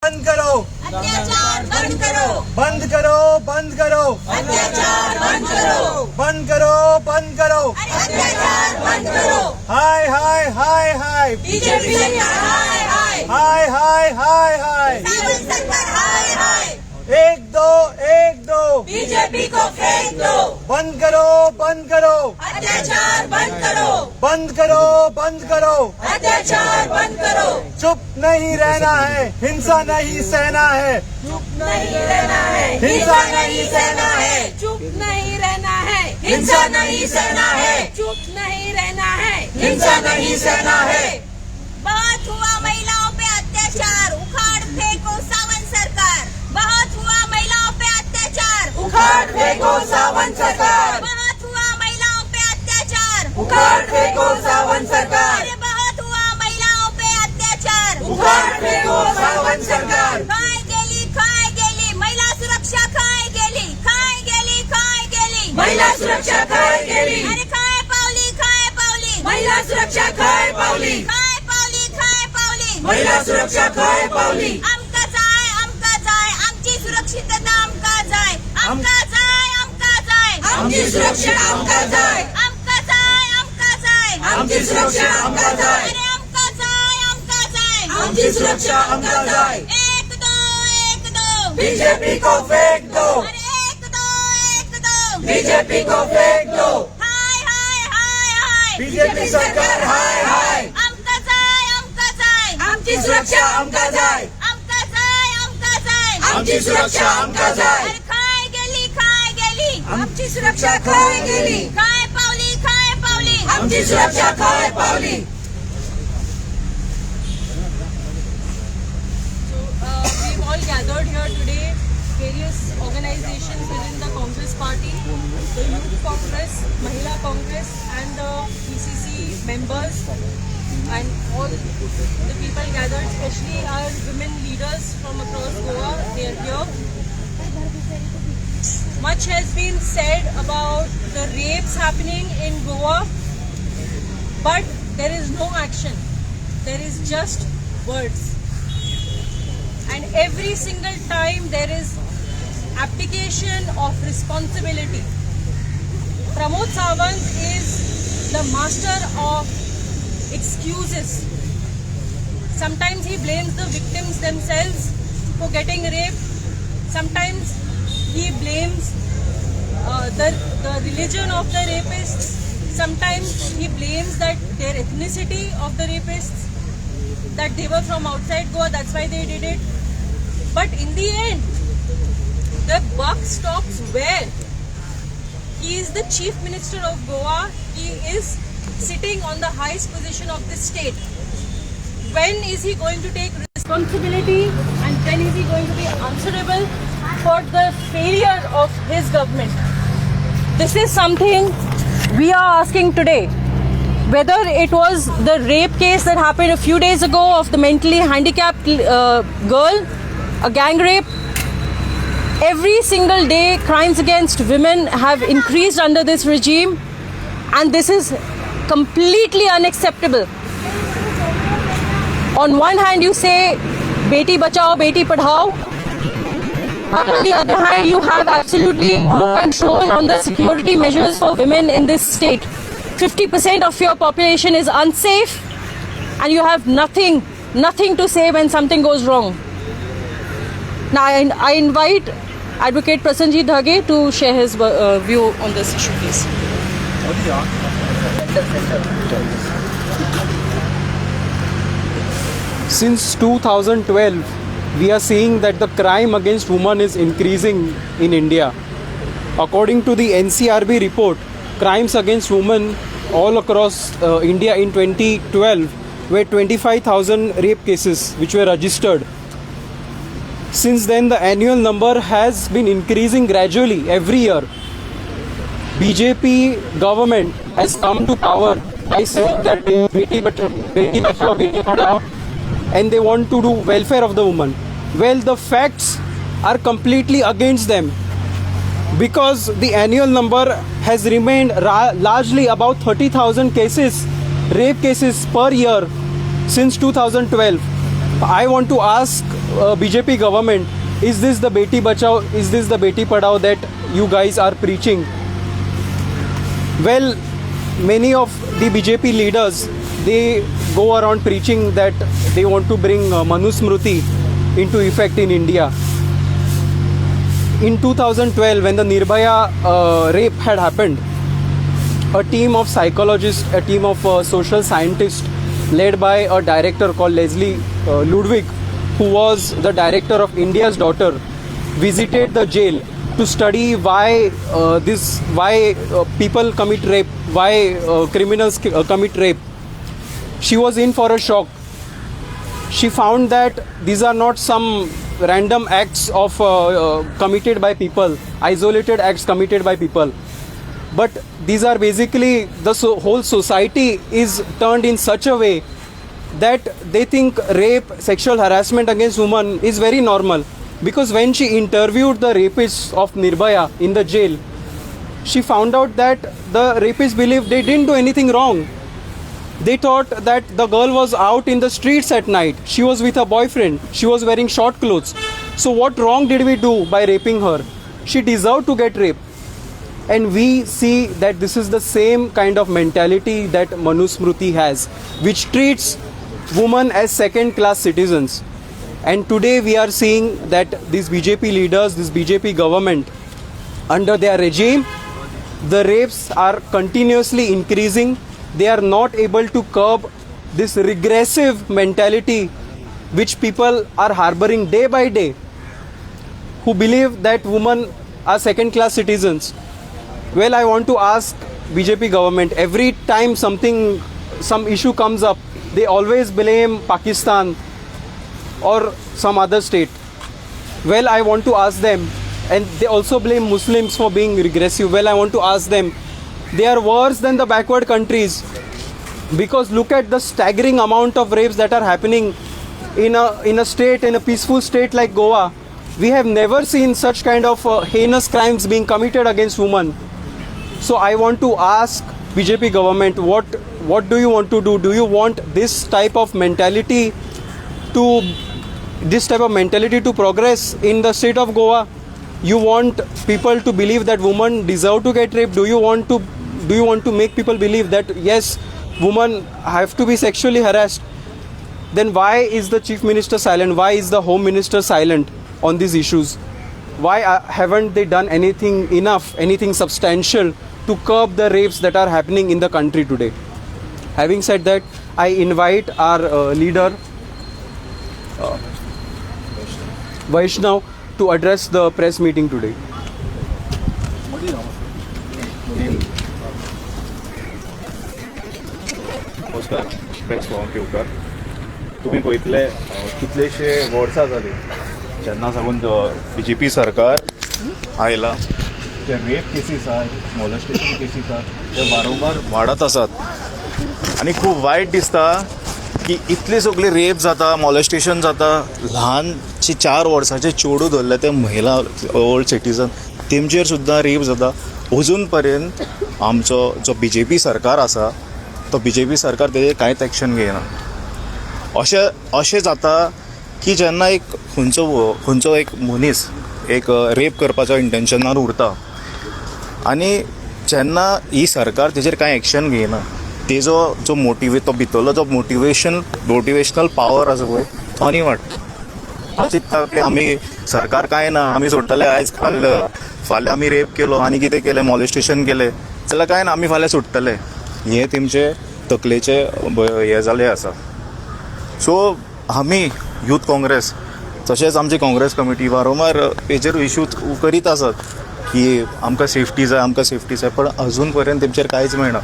बंद करो, अत्याचार बंद करो, बंद करो, बंद करो, अत्याचार बंद करो, बंद करो, बंद करो। अत्याचार बंद करो। हाय हाय हाय हाय, बीजेपी सरकार हाय हाय, हाय हाय हाय हाय, सावंत सरकार हाय हाय, एक दो एक दो, बीजेपी को फेंक दो। बंद करो, बंद करो, अत्याचार बंद करो, बंद करो, बंद करो, अत्याचार बंद करो। चुप नहीं रहना है, हिंसा नहीं सहना है, चुप नहीं रहना है, हिंसा नहीं सहना है, चुप नहीं रहना है, हिंसा नहीं सहना है, चुप नहीं रहना है। हिंसा नहीं सहना है। बहुत हुआ महिलाओं पे अत्याचार, उखाड़ फेंको सावंत सरकार। बहुत हुआ महिलाओं पे अत्याचार, उखाड़ फेंको सावंत सरकार, बहुत हुआ महिलाओं पे अत्याचार, उखाड़ फेंको सावंत सरकार, अरे बहुत हुआ महिलाओं पे अत्याचार, उखाड़ फेंको सावंत सरकार, खाय गेली, खाय गेली महिला सुरक्षा, खाय गेली, खाय गेली, खाय गेली महिला सुरक्षा खाय गेली, अरे खाय पावली, खाय पावली महिला सुरक्षा खाय पावली, खाय पावली, खाय पावली महिला सुरक्षा खाय पावली, आमका जाय, आमका जाय आमची सुरक्षितता आमका जाय, आमका जाय, आमका जाय आमची सुरक्षा आमका जाय, आमका जाय, आमका जाय आमची सुरक्षा आमका जाय, अरे आमका जाय, आमका जाय आमची सुरक्षा आमका जाय, एक दो एक दो, बीजेपी को फेंक दो, अरे एक दो एक दो, बीजेपी को फेंक दो, हाय हाय हाय हाय, बीजेपी सरकार हाय हाय, आमका जाय, आमका जाय आमची सुरक्षा आमका जाय, आमका जाय, आमका जाय आमची सुरक्षा आमका जाय, अरे खाय गेली, खाय गेली आमची सुरक्षा खाय गेली, खाय पावली, खाय पावली आमची सुरक्षा खाय पावली। So we've all gathered here today, various organizations within the Congress party, the Youth Congress, Mahila Congress and the PCC members and all the people gathered, especially our women leaders from across Goa, they are here. Much has been said about the rapes happening in Goa, but there is no action. There is just words. And every single time there is abdication of responsibility. Pramod Sawant is the master of excuses. Sometimes he blames the victims themselves for getting raped. Sometimes he blames the religion of the rapists. Sometimes he blames that their ethnicity of the rapists, that they were from outside Goa, that's why they did it. But in the end, the buck stops where? He is the Chief Minister of Goa. He is sitting on the highest position of the state. When is he going to take responsibility and when is he going to be answerable for the failure of his government? This is something we are asking today. Whether it was the rape case that happened a few days ago of the mentally handicapped girl, a gang rape, every single day crimes against women have increased under this regime, and this is completely unacceptable. On one hand you say Beti Bachao, Beti Padhao. On the other hand, you have absolutely no control on the security measures for women in this state. 50% of your population is unsafe and you have nothing to say when something goes wrong. Now I invite Advocate Prasenjit Dhage to share his view on this issue, please. Since 2012, we are seeing that the crime against women is increasing in India. According to the NCRB report, crimes against women all across India in 2012 were 25,000 rape cases which were registered. Since then, the annual number has been increasing gradually every year. BJP government has come to power by saying that Beti Bachao, Beti Padhao, and they want to do welfare of the woman. Well, the facts are completely against them, because the annual number has remained largely about 30,000 cases, rape cases per year since 2012. I want to ask BJP government, is this the Beti Bachao, is this the Beti Padhao that you guys are preaching? Well, many of the BJP leaders, they go around preaching that they want to bring Manusmriti into effect in India. In 2012, when the Nirbhaya rape had happened, a team of psychologists, a team of social scientists led by a director called Leslie Ludwig, who was the director of India's Daughter, visited the jail to study why people commit rape, why criminals commit rape. She was in for a shock. She found that these are not some random acts of committed by people, isolated acts committed by people, but these are basically the whole society is turned in such a way that they think rape, sexual harassment against women is very normal. Because when she interviewed the rapists of Nirbhaya in the jail, she found out that the rapists believed they didn't do anything wrong. They thought that the girl was out in the streets at night. She was with her boyfriend. She was wearing short clothes. So what wrong did we do by raping her? She deserved to get raped. And we see that this is the same kind of mentality that Manusmriti has, which treats women as second-class citizens. And today we are seeing that these BJP leaders, this BJP government, under their regime, the rapes are continuously increasing. They are not able to curb this regressive mentality which people are harboring day by day, who believe that women are second-class citizens. Well, I want to ask BJP government, every time some issue comes up, they always blame Pakistan or some other state. Well, I want to ask them, and they also blame Muslims for being regressive. Well, I want to ask them, they are worse than the backward countries, because look at the staggering amount of rapes that are happening in a state, in a peaceful state like Goa. We have never seen such kind of heinous crimes being committed against women. So I want to ask BJP government, what do you want to do? Do you want this type of mentality to progress in the state of Goa? You want people to believe that women deserve to get raped? Do you want to make people believe that yes, women have to be sexually harassed? Then why is the chief minister silent? Why is the home minister silent on these issues? Why haven't they done anything enough, anything substantial to curb the rapes that are happening in the country today? Having said that, I invite our leader, Vaishnav, to address the press meeting today. नमस्कार, press forum केवकार. तुम्ही पळयतले कितलेशे वर्सां जाली जेन्ना साकून BJP सरकार आयला, ते रेप केसीस आहात, मॉलेस्टेशन केसीस आहात, ते वारंवार वाडत आसात. आनी खूब वायट दिसता की इतली सगळी रेप जाता, मॉलेस्टेशन जाता, ल्हानशी 4 वर्सांचे चेडूं धरले ते महिला ओल्ड सिटीजन तेमचेर सुद्दां रेप जाता. अजून पर्यंत आमचो जो बीजेपी सरकार आसा तो बीजेपी सरकार तेजेर कांयच एक्शन घेयना. अशें अशें जाता की जेन्ना एक खंयचो एक मनीस एक रेप करपाचो इंटेन्शनान उरता आनी जेन्ना ही सरकार तेजेर कांय एक्शन घेयना, तेजो जो मोटिवे तो भितरलो जो मोटिवेशनल पावर आसा पळय तो आनी वाडटा. चिंत्ता की आमी सरकार कांय ना, आमी सोडटले आयज काल, फाल्यां आमी रेप केलो आनी कितें केलें, मॉलेस्टेशन केलें जाल्यार कांय ना, आमी फाल्यां सुट्टले. हें तेमचे तकलेचे हें जालें आसा. सो आमी यूथ काँग्रेस तशेंच आमची काँग्रेस कमिटी वारंवार हेजेर इशू करीत आसात की आमकां सेफ्टी जाय, आमकां सेफ्टी जाय, पण अजून पर्यंत तेमचेर कांयच मेळना.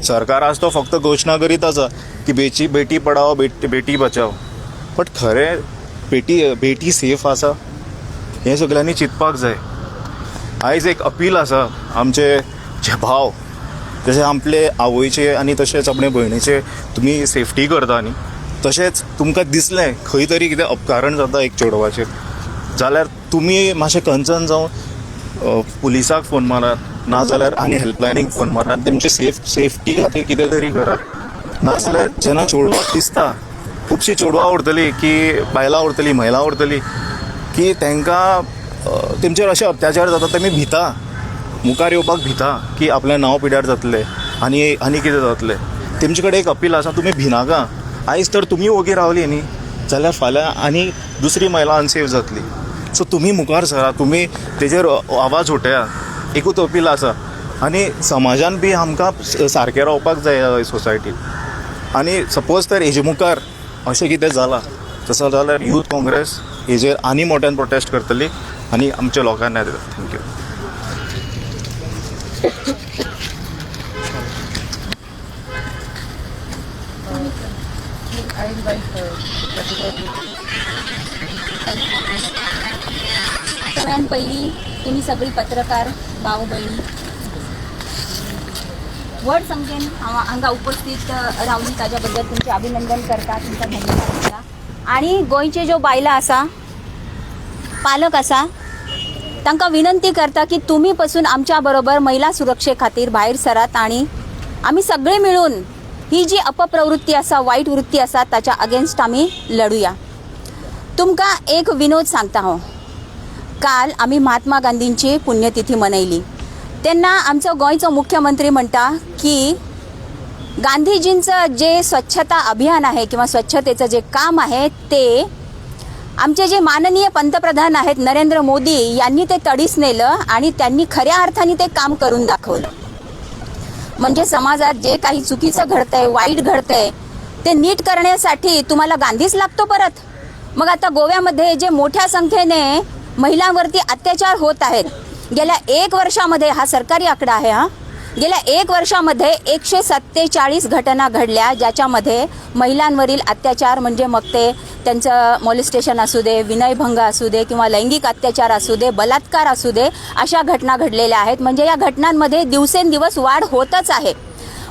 सरकार आज तो फक्त घोशणा करीत आसा की बेटी पढाओ बेटी बचाओ, बट खरें बेटी सेफ आसा हें सगळ्यांनी चिंतपाक जाय. आयज एक अपील आसा आमचे जे भाव जशे आपले आवयचे आनी तशेंच आपले भयणीचे तुमी सेफ्टी करता न्ही, तशेंच तुमकां दिसलें खंय तरी कितें अपकारण जाता एक चेडवाचेर जाल्यार तुमी मातशें कन्सर्न जावन पुलिसाक फोन मारात, नाजाल्यार आनी हेल्पलायनीक फोन मारात, तेमचे सेफ्टी खातीर कितें तरी करात. नाजाल्यार जेन्ना चेडवाक दिसता खुबशीं चेडवां उरतलीं की बायलां उरतलीं, महिला उरतली की तांकां तेमचेर अशे अत्याचार जाता, तेमी भिता, मुखार येवपाक भिता की आपलें नांव पिड्यार जातलें आनी आनी कितें जातलें. तेमचे कडेन एक अपील आसा, तुमी भिनाका. आयज तर तुमी ओगी रावली न्ही जाल्यार फाल्यां आनी दुसरी महिला अनसेफ जातली. सो तुमी मुखार सरा, तुमी तेजेर आवाज उठया, एकूच अपील आसा. आनी समाजान बी आमकां सारकें रावपाक जाय सोसायटीन. आनी सपोज तर हेजे मुखार अशें कितें जालां तसो जाल्यार यूथ काँग्रेस हेजेर आनी मोट्यान प्रोटेस्ट करतली आनी आमच्या लोकांक न्याय दितली. Thank you. सगळ्यात पहिली तुम्ही सगळी पत्रकार भाऊ बहिणी व्हड संख्येन हांव हांगा उपस्थित रावली ताज्या बद्दल तुमचें अभिनंदन करता, तुमकां धन्यवाद दिता. आनी गोंयचे ज्यो बायलां आसा, पालक आसा, तांकां विनंती करता की तुमी पसून आमच्या बरोबर महिला सुरक्षे खातीर भायर सरात आनी आमी सगळे मिळून ही जी अपप्रवृत्ती आसा, वायट वृत्ती आसा, ताच्या अगेन्स्ट आमी लढुया. तुमकां एक विनोद सांगता हांव. काल आमी महात्मा गांधींची पुण्यतिथी मनयली तेन्ना आमचो गोंयचो मुख्यमंत्री म्हणटा की गांधीजींचं जे स्वच्छता अभियान आहे किंवा स्वच्छतेचं जे काम आहे ते आमचे जे माननीय पंतप्रधान आहेत नरेंद्र मोदी यांनी ते तडीस नेलं आणि त्यांनी खऱ्या अर्थाने ते काम करून दाखवलं. म्हणजे समाजात जे काही चुकीचं घडतंय, वाईट घडतंय ते नीट करण्यासाठी तुम्हाला गांधीच लागतो परत. मग आता गोव्यामध्ये जे मोठ्या संख्येने महिलांवरती अत्याचार होत आहेत, गेल्या एक वर्षामध्ये, हा सरकारी आकडा आहे हा, गेल्या एक वर्षामध्ये 147 घटना घडल्या ज्याच्यामध्ये महिलांवरील अत्याचार म्हणजे मग ते त्यांचं मॉलिस्टेशन असू दे, विनयभंग असू दे किंवा लैंगिक अत्याचार असू दे, बलात्कार असू दे, अशा घटना घडलेल्या आहेत. म्हणजे या घटनांमध्ये दिवसेंदिवस वाढ होतच आहे.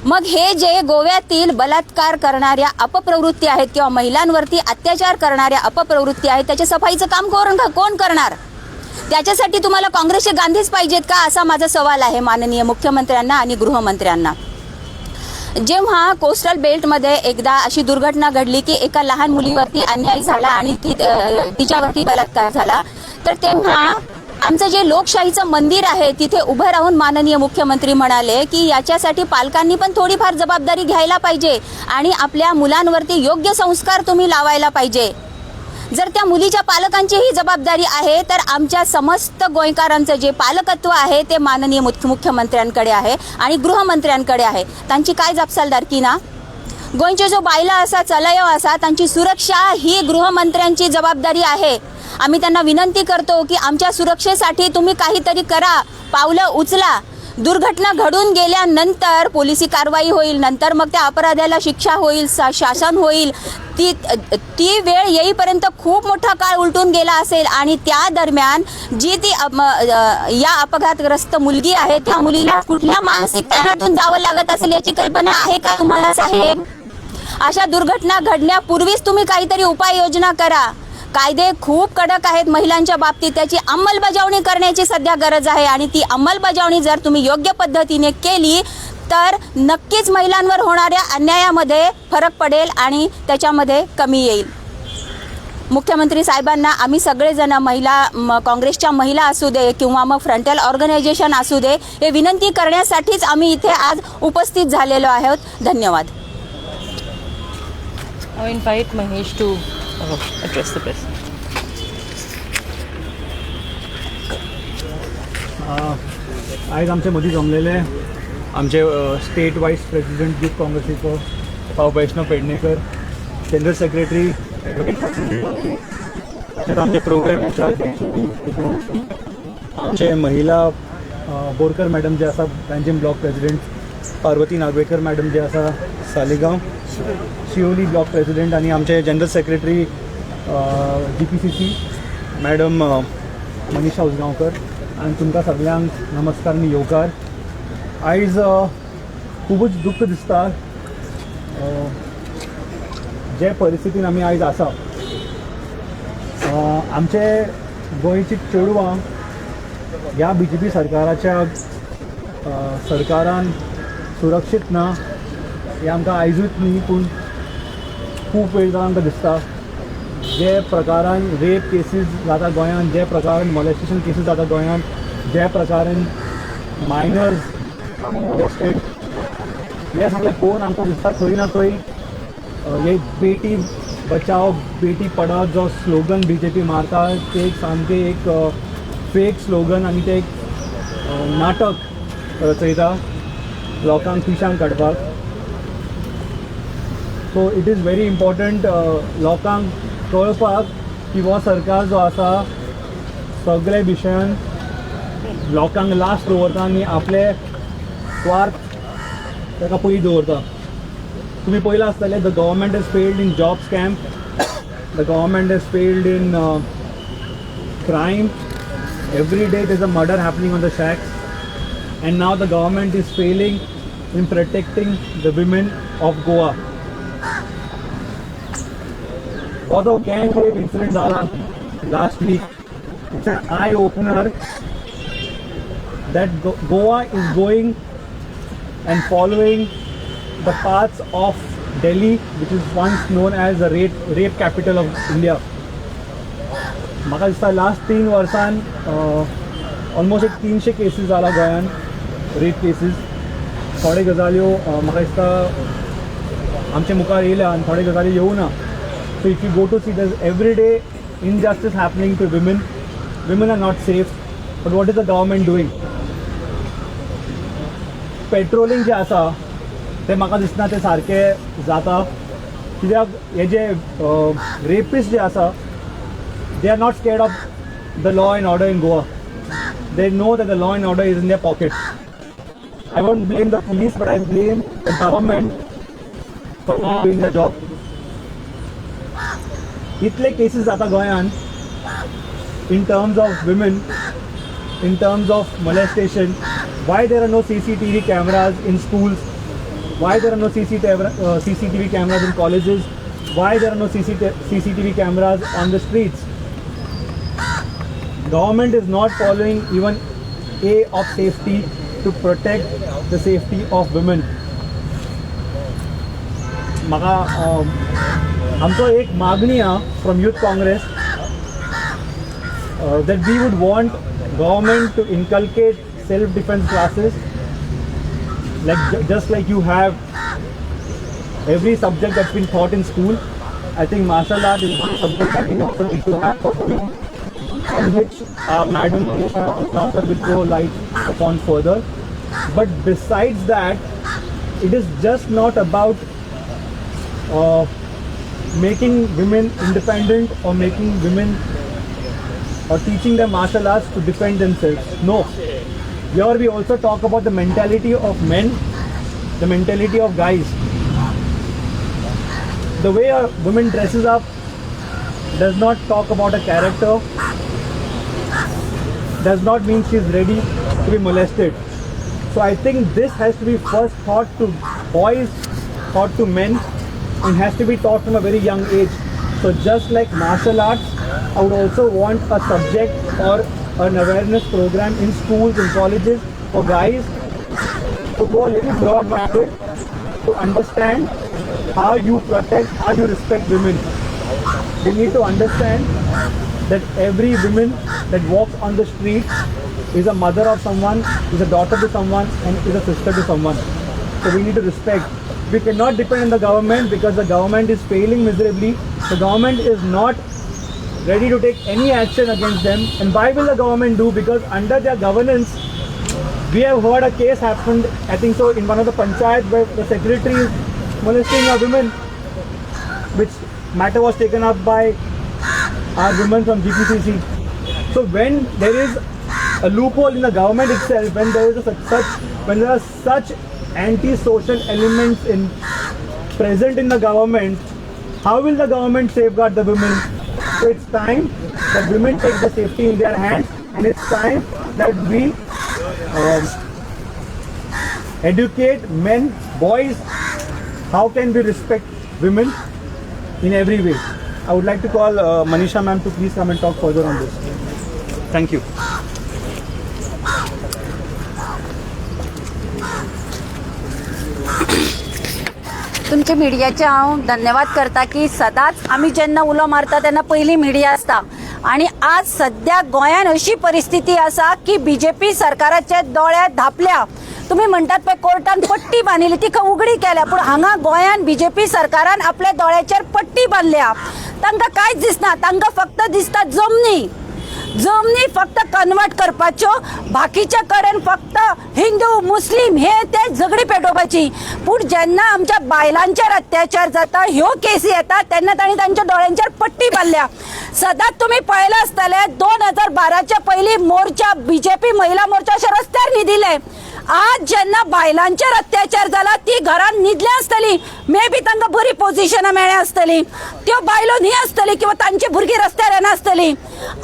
मग हे जे गोव्यातील बलात्कार करणाऱ्या अपप्रवृत्ती आहेत किंवा महिलांवरती अत्याचार करणाऱ्या अपप्रवृत्ती आहेत त्याच्या सफाईचं काम कोण करणार? त्याच्यासाठी तुम्हाला काँग्रेसचे गांधीच पाहिजेत का, असा माझा सवाल आहे माननीय मुख्यमंत्र्यांना आणि गृहमंत्र्यांना. जेव्हा कोस्टल बेल्टमध्ये एकदा अशी दुर्घटना घडली की एका लहान मुलीवरती अन्याय झाला आणि तिच्यावरती बलात्कार झाला, तर तेव्हा आमचं जे लोकशाहीचं मंदिर आहे तिथे उभं राहून माननीय मुख्यमंत्री म्हणाले की याच्यासाठी पालकांनी पण थोडीफार जबाबदारी घ्यायला पाहिजे आणि आपल्या मुलांवरती योग्य संस्कार तुम्ही लावायला पाहिजे. जर त्या मुलीच्या पालकांची ही जबाबदारी आहे तर आमच्या समस्त गोंयकारांचं जे पालकत्व आहे ते माननीय मुख्यमंत्र्यांकडे आहे आणि गृहमंत्र्यांकडे आहे. तांची काय जापसालदारकी ना? गोंयच्यो ज्यो बायलां आसा, चलयो आसा, तांची सुरक्षा ही गृहमंत्र्यांची जबाबदारी आहे. आम्ही त्यांना विनंती करतो की आमच्या सुरक्षेसाठी तुम्ही काहीतरी करा, पावलं उचला. दुर्घटना घडून गेल्यानंतर पोलिसी कारवाई होईल, नंतर मग त्या अपराध्याला शिक्षा होईल, शासन होईल. ती ती वेळ येईपर्यंत खूप मोठा काळ उलटून गेला असेल आणि त्या दरम्यान जी ती या अपघातग्रस्त मुलगी आहे त्या मुलीला कुठल्या मानसिक ताणातून जावं लागत असेल याची कल्पना आहे का तुम्हाला साहेब? अशा दुर्घटना घडण्यापूर्वीच तुम्ही काहीतरी उपाययोजना करा. कायदे खूप कडक आहेत महिलांच्या बाबतीत, त्याची अंमलबजावणी करण्याची सध्या गरज आहे आणि ती अंमलबजावणी जर तुम्ही योग्य पद्धतीने केली तर नक्कीच महिलांवर होणाऱ्या अन्यायामध्ये फरक पडेल आणि त्याच्यामध्ये कमी येईल. मुख्यमंत्री साहेबांना आम्ही सगळेजण महिला, काँग्रेसच्या महिला असू दे किंवा मग फ्रंटल ऑर्गनायझेशन असू दे, हे विनंती करण्यासाठीच आम्ही इथे आज उपस्थित झालेलो आहोत. धन्यवाद. I invite Mahesh to address the press. आयज आमचे मदीं जमलेले आमचे स्टेट वायस प्रेसिडेंट यूथ काँग्रेसीचो भाव वैष्णव पेडणेकर, जनरल सेक्रेटरी, आमचे प्रोग्राम आमचे महिला बोरकर मॅडम जे आसा Panjim block president, Parvati Nagvekar madam जे आसा सालिगांव शिवोली ब्लॉक प्रेसिडेंट आनी आमचे general secretary GPCC madam Manisha Usgaonkar आनी तुमकां सगल्यांक नमस्कार आनी येवकार. आयज खुबूच दुख्ख दिसता जे परिस्थितीन आमी आयज आसा. आमचे गोंयची चेडवां ह्या बीजेपी सरकाराच्या सरकारान सुरक्षीत ना हें आमकां आयजूच न्ही पूण खूब वेळ जाला आमकां दिसता जे प्रकारान रेप केसीस जाता गोंयांत, जे प्रकारान मॉलेस्टेशन केसीस जाता गोंयांत, जे प्रकारान मायनर्स अरेस्टेड, हे सगळें पळोवन आमकां दिसता खंय ना खंय हे बेटी बचाओ बेटी पढाओ जो स्लोगन बीजेपी मारता ते एक सामकें एक फेक स्लोगन आनी ते एक नाटक रचयता लोकांक पिशान काडपाक. So it is very important लोकांक कळपाक की हो सरकार जो आसा सगळे विशयान लोकांक लास्ट दवरता आनी आपले स्वार्थ ताका पयलीं दवरता. तुमी पळयलां आसतलें, the government has failed in job scam, the government has failed in crime. Every day there is a murder happening on the shacks, and now the government is failing in protecting the women of Goa. Although gang rape incident जाला last week, it's an eye opener that Goa is going and following the paths of Delhi, which is once known as the rape capital of India. म्हाका दिसता last 3 वर्सान almost एक 300 cases जाला गोंयान rape cases. थोडे गजाल्यो म्हाका दिसता आमचे मुखार येयल्या आनी थोडे गजाली येवना. So if you go to see, there every day injustice happening to women. Women are not safe. But what is the government doing? Patrolling जें आसा तें म्हाका दिसना तें सारकें जाता, कित्याक हे जे रेपिस्ट जे आसा they are not scared of the law and order in Goa. They know that the law and order is in their pocket. I won't blame the police, but I blame the government for not doing the job. इतले cases जाता गोंयांत in terms of women, in terms of molestation. Why there are no CCTV cameras in schools? Why there are no CCTV cameras in colleges? Why there are no CCTV cameras on the streets? Government is not following even A of safety to protect the safety of women. म्हाका आमचो एक मागणी आहा from Youth Congress that we would want government to inculcate self-defense classes, like just like you have every subject that's been taught in school. I think martial art is one subject that we also need to have, which Madam will throw light upon further. But besides that, it is just not about making women independent or making women or teaching them martial arts to defend themselves. No. Here we also talk about the mentality of men, the mentality of guys. The way a woman dresses up does not talk about a character, does not mean she is ready to be molested. So I think this has to be first taught to boys, taught to men, and has to be taught from a very young age. So just like martial arts, I would also want a subject or an awareness program in schools and colleges for guys to go a little broad-minded, to understand how you protect, how you respect women. They need to understand that every woman that walks on the street is a mother of someone, is a daughter to someone, and is a sister to someone. So we need to respect. We cannot depend on the government because the government is failing miserably. The government is not ready to take any action against them. And why will the government do? Because under their governance, we have heard a case happened, I think so, in one of the panchayats where the secretary is molesting a woman, which matter was taken up by our women from GPCC. So when there is a loophole in the government itself, when there is when there are such anti-social elements in present in the government, how will the government safeguard the women? So it's time that women take the safety in their hands, and it's time that we educate men, boys, how can we respect women in every way. I would like to call Manisha ma'am to please come and talk further on this. Thank you. तुमच्या मिडियाचे हांव धन्यवाद करता की सदांच आमी जेन्ना उलो मारता तेन्ना पयली मिडिया आसता. आनी आज सद्या गोंयान अशी परिस्थिती आसा की बीजेपी सरकाराचे दोळे धापल्या. तुमी म्हणटात पळय कोर्टान पट्टी बांदिल्ली, ती खंय उगडी केल्या, पूण हांगा गोंयान बीजेपी सरकारान आपल्या दोळ्याचेर पट्टी बांदल्या. तांकां कांयच दिसना, तांकां फक्त दिसता जमनी, जमनी फक्त कन्वर्ट करपाच्यो, बाकीच्या कडेन फक्त हिंदू मुस्लीम हे ते झगडी पेटोवपाची. पूण जेन्ना आमच्या बायलांचेर अत्याचार जाता, ह्यो केसी येता, तेन्ना तांणी तांच्या दोळ्यांचेर पट्टी बांदल्या. सदांच तुमी पळयलां आसतलें, 2012च्या पयलीं मोर्चा, बीजेपी महिला मोर्चा अशें रस्त्यार न्हिदिले. आज जेन्ना बायलांचेर अत्याचार जाला, ती घरान न्हिदल्या आसतली, मे बी तांकां बरी पोझिशनां मेळ्ळ्या आसतली, त्यो बायलो न्ही आसतली किंवा तांची भुरगीं रस्त्यार येनासतली.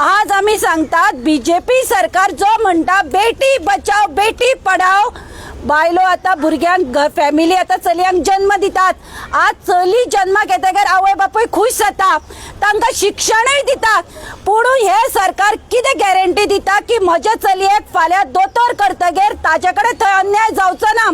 आज आमी सांगतात, बीजेपी सरकार जो म्हणटा बेटी बचाव बेटी पढाव, बायलो आतां भुरग्यांक, फॅमिली आतां चलयांक जन्म दितात. आज चली जन्माक येतकीर आवय बापूय खूश जाता, तांकां शिक्षणूय दितात. पूण हे सरकार कितें गॅरंटी दिता की म्हज्या चलयेक फाल्यां दोतोर करतगीर ताजे कडेन थंय अन्याय जावचो ना,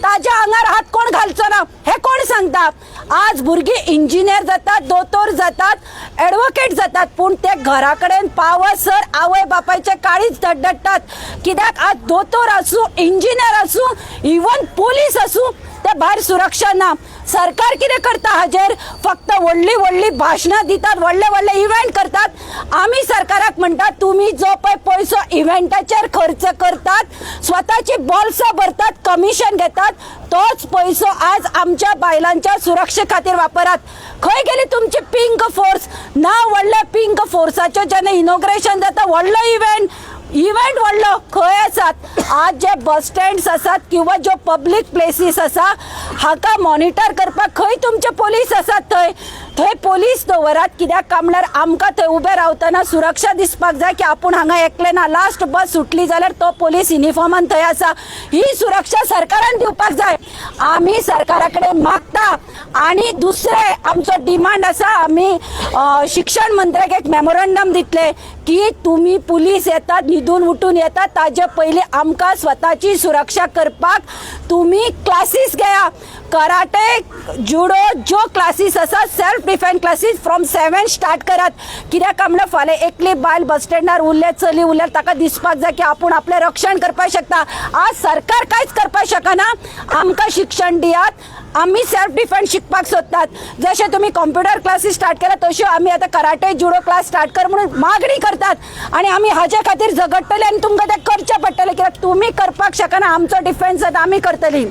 ताज्या आंगार हात कोण घालचो ना, हें कोण सांगता? आज भुरगीं इंजिनियर जातात, दोतोर जातात, एडवोकेट जातात, पूण ते घरा कडेन पावसर आवय बापायचे काळीज धडधडटात. कित्याक आज दोतोर आसूं, इंजिनियर आसूं, इवन पोलीस आसूं, ते भायर सुरक्षा ना. सरकार कितें करता हाजेर? फक्त व्हडली व्हडली भाशणां दितात, व्हडले व्हडले इव्हेंट करतात. आमी सरकाराक म्हणटात, तुमी जो पळय पयसो इव्हेंटाचेर खर्च करतात, स्वताची बोल्सां भरतात, कमिशन घेतात, तोच पयसो आज आमच्या बायलांच्या सुरक्षे खातीर वापरात. खंय गेली तुमची पिंक फोर्स? ना व्हडल्या पिंक फोर्साचें जेन्ना इनॉग्रेशन जाता, व्हडलो इव्हेंट, इव्हेंट व्हडलो, खंय आसात आज जे बस स्टँड्स आसात किंवा ज्यो पब्लीक प्लेसीस आसा, हाका मॉनिटर करपाक खंय तुमचे पोलीस आसात? थंय थंय पोलीस दवरात. कित्याक काय म्हणल्यार आमकां थंय उबे रावतना सुरक्षा दिसपाक जाय की आपूण हांगा एकले ना. लास्ट बस सुटली जाल्यार तो पोलीस युनिफॉर्मान थंय आसा. ही सुरक्षा सरकारान दिवपाक जाय. आमी सरकारा कडेन मागता. आनी दुसरें आमचो डिमांड आसा, आमी शिक्षण मंत्र्याक एक मेमोरंडम दितले की तुमी पुलीस येतात, न्हिदून उठून येतात, ताजे पयलीं आमकां स्वताची सुरक्षा करपाक तुमी क्लासीस घेया. कराटे, जुडो ज्यो क्लासीस आसा, self defence classes from 7 start करात. कित्याक काय म्हणल्यार फाल्यां एकली बायल बस स्टँडार उरल्या, चली उरल्यार ताका दिसपाक जाय की आपूण आपलें रक्षण करपाक शकता. आज सरकार कांयच करपाक शकना. आमकां शिक्षण दियात, आमी सेल्फ डिफेन्स शिकपाक सोदतात. जशें तुमी कॉम्प्युटर क्लासीस स्टार्ट केल्या, तश्यो आमी आतां कराटे, जुडो क्लास स्टार्ट कर म्हणून मागणी करतात आनी आमी हाजे खातीर झगडटले आनी तुमकां तें करचें पडटलें, कित्याक तुमी करपाक शकना. आमचो डिफेन्स आतां आमी करतली.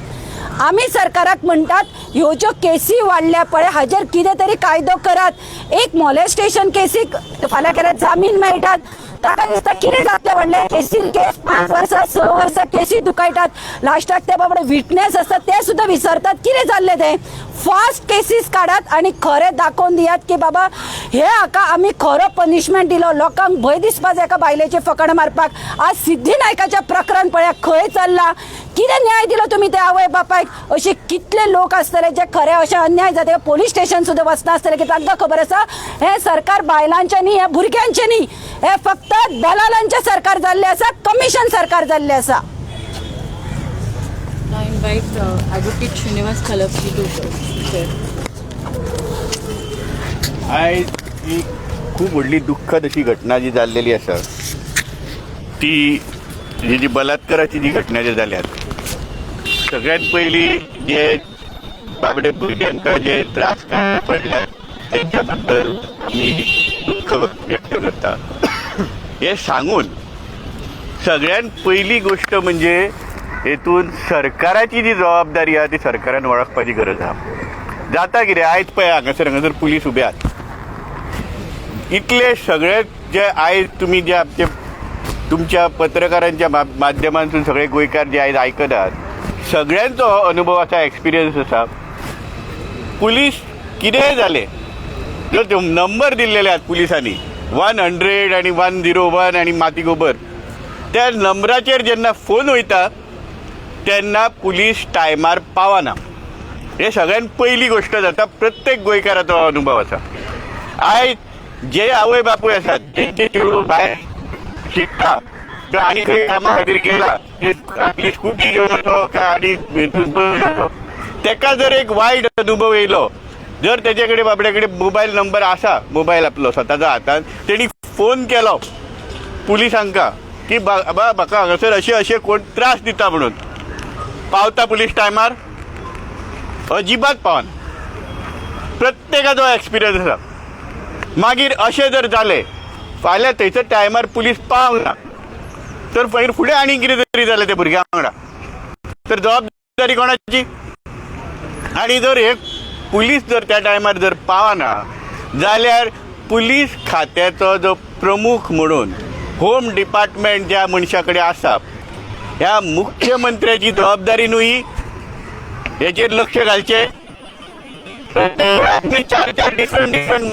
आमी सरकाराक म्हणटात, ह्यो ज्यो केसी वाडल्या पळय, हाजेर कितें तरी कायदो करात. एक मॉलेस्टेशन केसीक फाल्यां केल्यार जामीन मेळटात. ताका दिसता कितें जातलें व्हडलें केसीन, केस 5 वर्सां, 6 वर्सां केसी दुखयतात. लास्टाक ते बाबडे विटनेस आसतात ते सुद्दां विसरतात कितें जाल्लें तें. फास्ट केसीस काडात आनी खरें दाखोवन दियात की बाबा हे हाका आमी खरो पनिशमेंट दिलो. लोकांक भंय दिसपा जाय एका बायलेचे फकाणां मारपाक. आज सिद्धी नायकाचें प्रकरण पळया खंय चल्लां. कितें न्याय दिलो तुमी त्या आवय बापायक? अशे कितले लोक आसतले जे खरे अशे अन्याय जाता, पोलीस स्टेशन सुद्दां वचना आसतले, की तांकां खबर आसा हें सरकार बायलांचें न्ही, हें भुरग्यांचें न्ही, हें फक्त दलालांचें सरकार जाल्लें आसा, कमिशन सरकार जाल्लें आसा. I invite Advocate Srinivas Khalapji to share. आयज ही खूब व्हडली दुख्खद अशी घटना जी जाल्लेली आसा, ती ही जी बलात्काराची जी घटना जी जाल्यात, सगळ्यात पयली जे बाबडे भुरग्यांक जे त्रास पडल्यात तेंच्या बद्दल आमी दुख्ख व्यक्त करता. हे सांगून सगळ्यात पयली गोश्ट म्हणजे हेतून सरकाराची जी जबाबदारी आहा ती सरकारान वळखपाची गरज आहा. जाता कितें, आयज पळय हांगासर हांगासर पुलीस उबे आहात. इतले सगळे जे आयज तुमी जे आमचे तुमच्या पत्रकारांच्या माध्यमांतून सगळे गोंयकार जे आयज आयकतात, सगळ्यांचो हो अनुभव आसा, एक्सपिरियन्स आसा. पुलीस कितेंय जालें, जो नंबर दिल्लेले आहात पुलिसांनी, 100 आनी 101 आनी माती गोबर, त्या नंबराचेर जेन्ना फोन वयता तेन्ना पुलीस टायमार पावना. हे सगळ्यात पयली गोश्ट जाता. प्रत्येक गोंयकाराचो हो अनुभव आसा. आयज जे आवय बापूय आसात तेंचे चेडूं भायर शिकता किंवा आनी खंय कामा खातीर गेला, ते आपली स्कुटी घेवन वचो काय आनी हितून बस वचो. तेका जर एक वायट अनुभव येयलो, जर तेजे कडेन बाबड्या कडेन मोबायल नंबर आसा, मोबायल आपलो स्वताच्या हातान, तेणी फोन केलो पुलिसांका की बाबा, म्हाका हांगासर अशें अशें कोण त्रास दिता म्हणून, पावता पुलीस टायमार? अजिबात पावना. प्रत्येकाचो एक्सपिरियन्स आसा. मागीर अशें जर जालें, फाल्यां थंयसर टायमार पुलीस पावना तर मागीर फुडें आनी कितें तरी जालें त्या भुरग्या वांगडा तर जबाबदारी कोणाची? आनी जर हे पुलीस जर त्या टायमार जर पावना जाल्यार पुलीस खात्याचो जो प्रमुख म्हणून होम डिपार्टमेंट ज्या मनशा कडेन आसा, ह्या मुख्यमंत्र्याची जबाबदारी न्हय हेचेर लक्ष घालचें? चार चार डिफरंट डिफरंट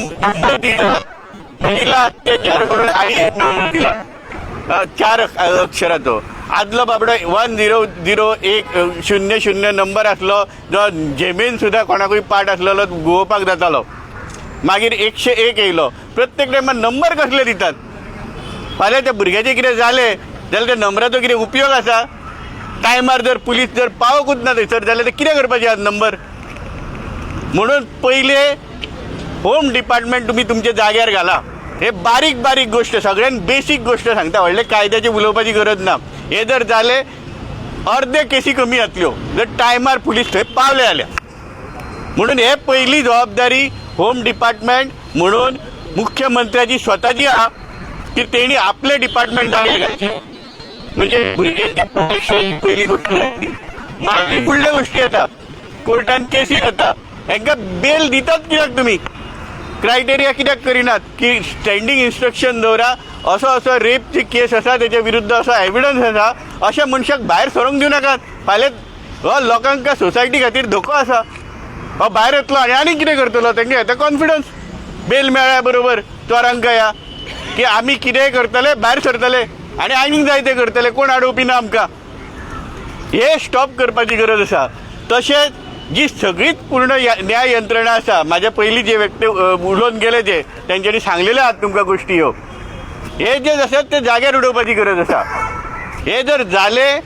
महिला अत्याचार करून आणि एक नंबर दिला चार अक्षराचो. आदलो बाबडो 100100 नंबर आसलो, जो जेमेन सुद्दां कोणाकूय पाठ आसलेलो, गोवपाक जातालो. मागीर 101 येयलो. प्रत्येक टायमार नंबर कसले दितात? फाल्यां त्या भुरग्याचें कितें जालें जाल्यार त्या नंबराचो कितें उपयोग आसा? टायमार जर पुलीस जर पावकूच ना थंयसर जाल्यार ते कितें करपाचें आहा नंबर? म्हणून पयले होम डिपार्टमेंट तुमी तुमच्या जाग्यार घाला. हे बारीक बारीक गोश्ट, सगळ्यान बेसीक गोश्ट सांगता, व्हडले कायद्याची उलोवपाची गरज ना. हे जर जाले, अर्दे केसी कमी जातल्यो, जर टायमार पुलीस थंय पावले जाल्यार. म्हणून हे पयली जबाबदारी होम डिपार्टमेंट म्हणून मुख्यमंत्र्याची स्वताची आहा की तेणी आपले डिपार्टमेंट जाग्यार घालचें. म्हणजे भुरग्यांचे प्रोटेक्शन पयली गोश्ट जातली. मागीर फुडल्यो गोश्टी येता. कोर्टान केसी जाता, हांकां बेल दितात कित्याक तुमी? क्रायटेरिया कित्याक करिनात की स्टँडींग इन्स्ट्रक्शन दवरा, असो असो रेपची केस आसा, तेच्या विरुद्ध असो एविडन्स आसा, अशा मनशाक भायर सरोंक दिवं नाकात. फाल्यां हो लोकांक, सोसायटी खातीर धोको आसा. हो भायर येतलो आनी आनी कितें करतलो? तेंगे येता कॉन्फिडन्स, बेल मेळ्ळ्या बरोबर चोरांक या की आमी कितेंय करतले, भायर सरतले आनी आनीक जाय ते करतले, कोण आडोवपी ना आमकां. हे स्टॉप करपाची गरज आसा. तशेंच जी सगळीच पूर्ण न्याय यंत्रणा आसा, म्हाज्या पयलीं जे व्यक्ती उलोवन गेले, जे तेंच्यांनी सांगलेले आहात तुमकां गोश्टी ह्यो, हे जे आसात ते जाग्यार उडोवपाची गरज आसा. हे जर जाले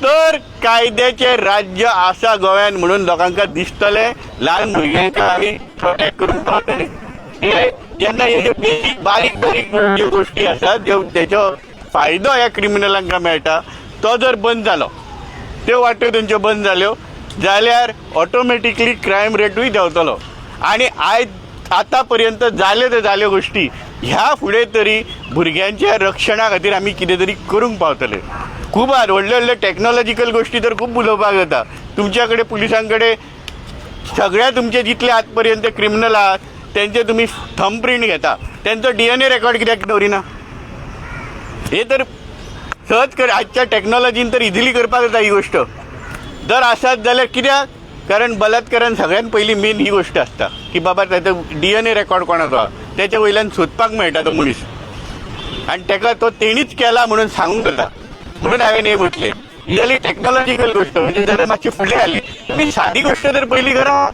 तर कायद्याचें राज्य आसा गोंयान म्हणून लोकांक दिसतलें, ल्हान भुरग्यांक आमी प्रोटेक्ट करूंक पावतले. हे जेन्ना हे ज्यो बेसीक बारीक बारीक ज्यो गोश्टी आसात, ज्यो तेचो फायदो ह्या क्रिमिनलांक मेळटा, तो जर बंद जालो, त्यो वाट्यो तेंच्यो बंद जाल्यो जाल्यार ऑटोमॅटिकली क्रायम रेटूय देंवतलो. आनी आयज आतां पर्यंत जाल्यो त्यो जाल्यो गोश्टी, ह्या फुडें तरी भुरग्यांच्या रक्षणा खातीर आमी कितें तरी करूंक पावतले. खूब आहात व्हडले व्हडले टॅक्नॉलॉजिकल गोश्टी तर खूब उलोवपाक जाता. तुमच्या कडेन, पुलिसां कडेन सगळ्या तुमचे जितले आजपर्यंत क्रिमिनल आहात तेंचे तुमी थंब प्रिंट घेता, तेंचो डीएनए रेकॉर्ड कित्याक दवरिना? हे तर सहज कर, आजच्या टॅक्नॉलॉजीन तर इजिली करपाक जाता ही गोश्ट. जर आसात जाल्यार कित्याक? कारण बलात्कारान सगळ्यात पयली मेन ही गोश्ट आसता की बाबा, ताचो डीएनए रेकॉर्ड कोणाचो आहा, तेच्या वयल्यान सोदपाक मेळटा तो मनीस आनी तेका तो तेणीच केला म्हणून सांगूंक जाता. म्हणून हांवें हे म्हटलें. ही जाली टॅक्नॉलॉजिकल गोश्ट, म्हणजे जरा मातशी फुडें आली. तुमी सादी गोश्ट तर पयली करा,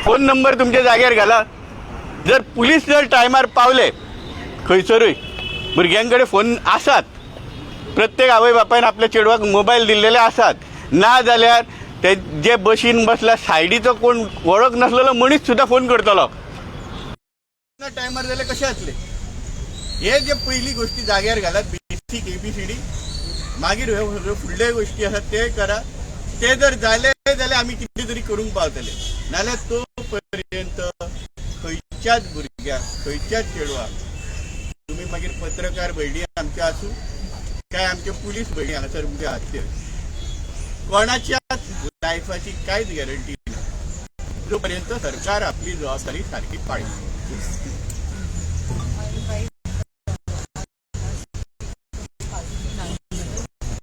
फोन नंबर तुमच्या जाग्यार घाला. जर पुलीस जर टायमार पावले खंयसरूय, भुरग्यां कडेन फोन आसात, प्रत्येक आवय बापायन आपल्या चेडवाक मोबायल दिल्लेले आसात, ना जाल्यार ते जे बशीन बसला सायडीचो कोण वळख नासलेलो मनीस सुद्दां फोन करतलो टायमार जाल्यार कशें जातलें? हे जे पयली गोश्टी जाग्यार घालात, बेसीक एबीसीडी, मागीर ह्यो सगळ्यो फुडल्यो गोश्टी आसात ते करा. ते जर जाले जाल्यार आमी कितें तरी करूंक पावतले. नाल्यार तो पर्यंत खंयच्याच भुरग्याक, खंयच्याच चेडवाक, तुमी मागीर पत्रकार भयणी आमचे आसूं काय आमचे पुलीस भयणी हांगासर तुमचे आहात ते, कोणाच्याच लायफाची कांयच गॅरंटी ना जो पर्यंत सरकार आपली जबाबदारी सारकी पाळी.